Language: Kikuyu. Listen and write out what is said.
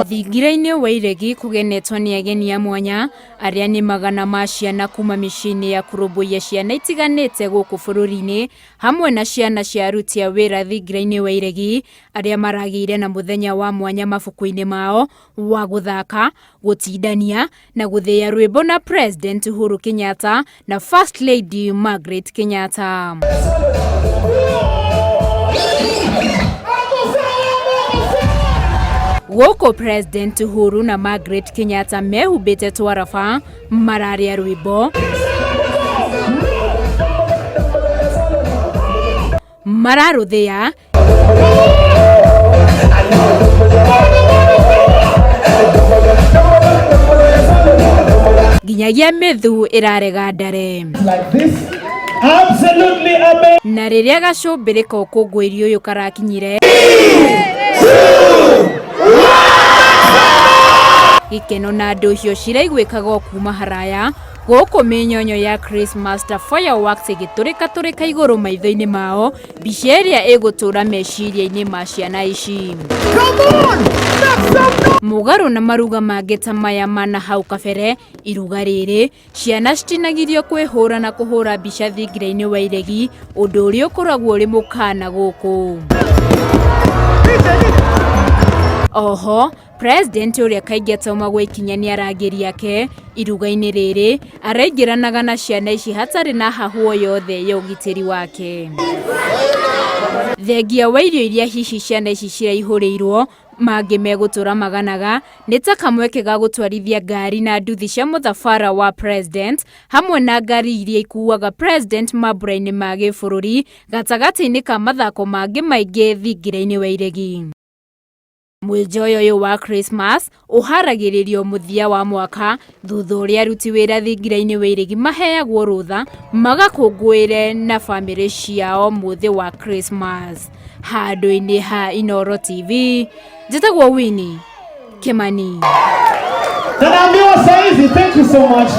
Thingira-inĩ wa iregi kũgenetwo nĩ ageni a mwanya arĩa nĩ magana ma ciana kuma mĩciĩ-inĩ ya kũrũmbũiya ciana itiganĩte gũkũ bũrũri-inĩ hamwe na ciana cia aruti a wĩra thingira-inĩ wa iregi arĩa maragĩire na mũthenya wa mwanya mabuku-inĩ mao wa gũthaka, gũtindania na gũthĩĩa rwĩmbo na President Uhuru Kenyatta na First Lady Margaret Kenyatta. Gũkũ President Uhuru na Margaret Kenyatta mehumbĩte twaraba mararĩa rwĩmbo mararũthĩa nginyagia mĩthu ĩrarega ndare. Like this. Absolutely amazing. Na rĩrĩa gacũmbĩrĩ ka ũkũngũĩri ũyũ karakinyire, gĩkeno na ndũhio ciraiguĩkaga o kuma haraya gũkũ mĩnyonyo ya Christmas ta fireworks ĩgĩtũrĩka-tũrĩka igũrũ maitho-inĩ mao, mbica ĩrĩa ĩgũtũra meciria-inĩ ma ciana ici. Mũgarũ na maruga mangĩ ta maya ma na hau kabere, iruga rĩrĩ, ciana citinagirio kwĩhũra na kũhũra mbica thingira-inĩ wa iregi, ũndũ ũrĩa ũkoragwo ũrĩ mũkana gũkũ. Oho, President ũrĩa kaingĩ ataumagwo ikinya nĩ arangĩri ake iruga-inĩ rĩrĩ, araingĩranaga na ciana ici hatarĩ na hahũ o yothe ya ũgitĩri wake. Thengia wa irio iria hihi ciana ici ciraihũrĩirwo, mangĩ megũtũra maganaga nĩ ta kamweke ga gũtwarithia ngari na nduthi cia mũthabara wa President hamwe na ngari iria ikuaga President mambura-inĩ ma gĩbũrũri gatagatĩ-inĩ ka mathako mangĩ maingĩ thingira-inĩ wa iregi. Mwĩnjoyo ũyũ wa Christmas ũharagĩrĩrio mũthia wa mwaka thutha ũrĩa aruti wĩra thingira-inĩ wa iregi maheagwo rũtha magakũngũĩre na bamĩrĩ ciao mũthĩ wa Christmas. Handũ-inĩ ha Inooro TV, njĩtagwo Winnie Kimani. Na naambiwa saizi, thank you so much.